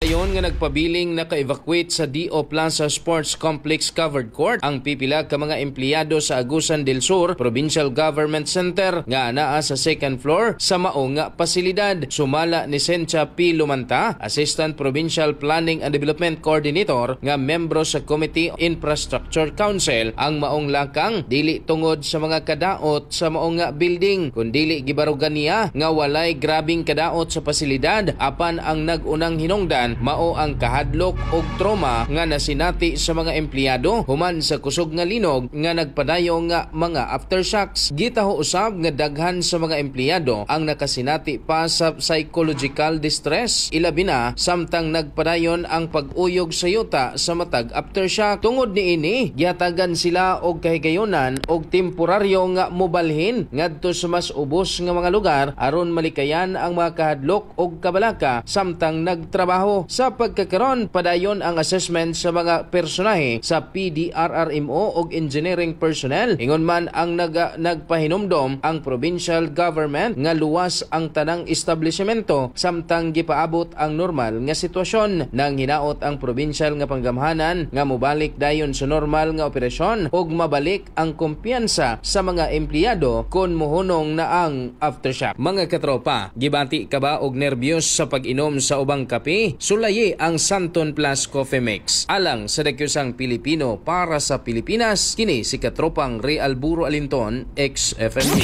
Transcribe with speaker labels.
Speaker 1: Dayon nga nagpabiling naka-evacuate sa DO Plaza Sports Complex Covered Court ang pipila ka mga empleyado sa Agusan del Sur Provincial Government Center nga anaa sa second floor sa mao nga pasilidad. Sumala ni Sencha P. Lumanta, Assistant Provincial Planning and Development Coordinator nga membro sa Committee Infrastructure Council, ang maong lakang dili tungod sa mga kadaot sa maong nga building, kundili gibarugan niya nga walay grabing kadaot sa pasilidad, apan ang nag-unang hinungdan mao ang kahadlok og trauma nga nasinati sa mga empleyado human sa kusog nga linog nga nagpadayon nga mga aftershocks. Gitaho usab nga daghan sa mga empleyado ang nakasinati pa sa psychological distress, ilabi na samtang nagpadayon ang pag-uyog sa yuta sa matag aftershock. Tungod niini, gihatagan sila og kahigayonan og temporaryo nga mobalhin ngadto sa mas ubos nga mga lugar aron malikayan ang mga kahadlok og kabalaka samtang nagtrabaho. Sa pagkakaron, padayon ang assessment sa mga personahe sa PDRRMO og engineering personnel. Ingon man ang nagpahinumdom ang provincial government nga luwas ang tanang establishmento samtang gipaabot ang normal nga sitwasyon. Nang hinaot ang provincial nga panggamhanan nga mobalik dayon sa normal nga operasyon ug mabalik ang kumpiyansa sa mga empleyado kung muhunong na ang aftershock. Mga katropa, gibati ka ba og nerbiyos sa pag-inom sa ubang kape? Sulayi ang Santon Plus Coffee Mix. Alang sa dakyosang Pilipino para sa Pilipinas, kini si katropang Ray Alburo Alinton, XFMD.